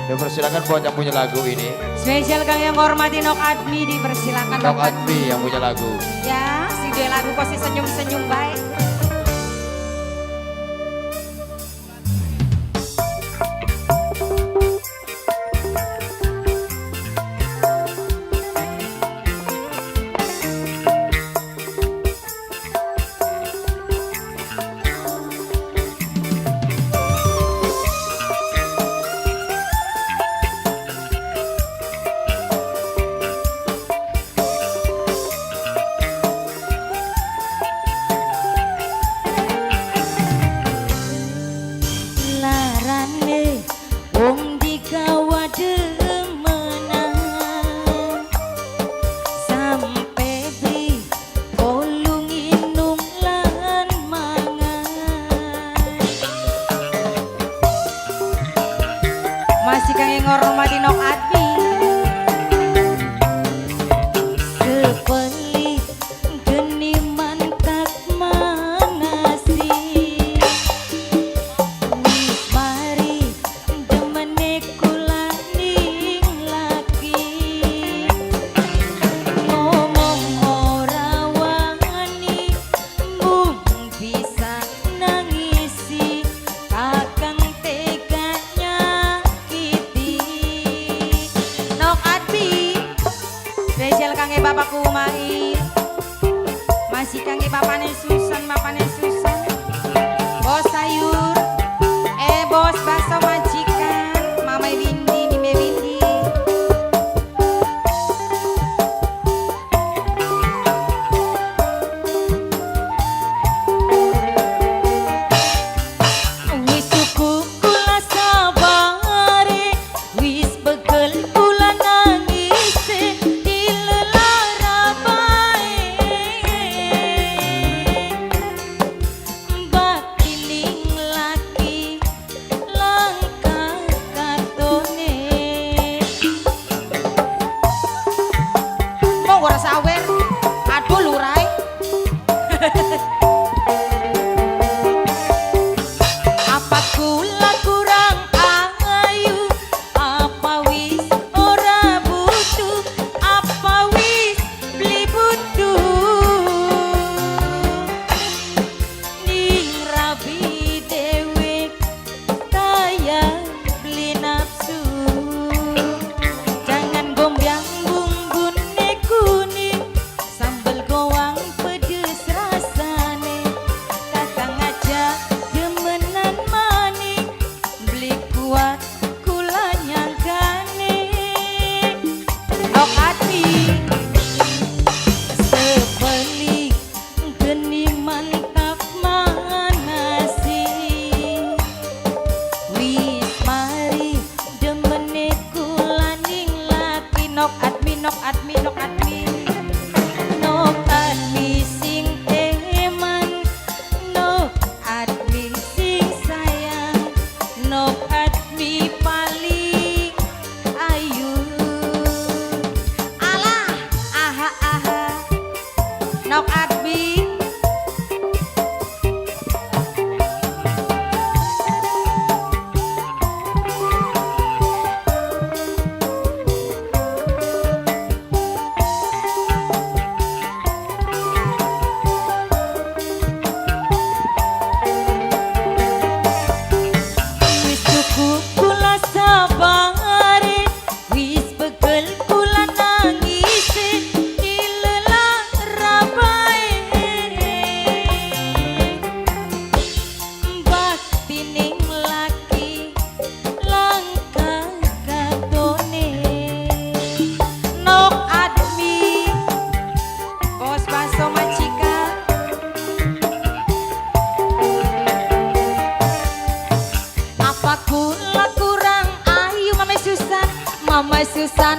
Dipersilakan buat yang punya lagu ini. Spesial kang yang hormati Nok Admi, dipersilakan Nok Admi yang punya lagu. Ya, si dua lagu kok si senyum-senyum baik. Larane wong digawa demenan sampe beli kolung inung lan mangan. Masih kang ngormati Nok Admi. Sepeli geni mantak manasi. Mari demene kula ning laki. Ngomong ora wani mung bisa nangisi kakang tega nyakiti. Nok Admi spesial kangge bapakku Mai. Masih kangge bapane Susan, bapane Susan. Bos sayur, bos bakso majikan, Mama Windy, Mime Windy. Wis cukup kula sabare, wis pegel kula nangise, dilelara bae. Batining laki langka katone. Mau ora sawer, aduh lurai. Apa kula kurang ayu? Apa wis ora butuh? Apa wis beli butuh? Ning rabi dewek kaya beli nafsu. Jangan gombyang bumbune kuning, sambel goang pedes rasane. Kakang aja demenan maning, beli kuat kula nyangkane. Nok Admi sepeli geni mantap manasi. Wis mari demene kula ning laki. Nok Admi, Nok Admi, Nok Admi. Nok Admi sing eman, Nok Admi sing sayang, Nok Admi paling ayu. Alah, aha aha, Nok Admi. Wis cukup kula sabare, wis pegel kula nangise, dilelara bae. Baktining laki langka katone. Nok Admi bos bakso majikan. Apa kula kurang ayu Mama Susan, Mama Susan.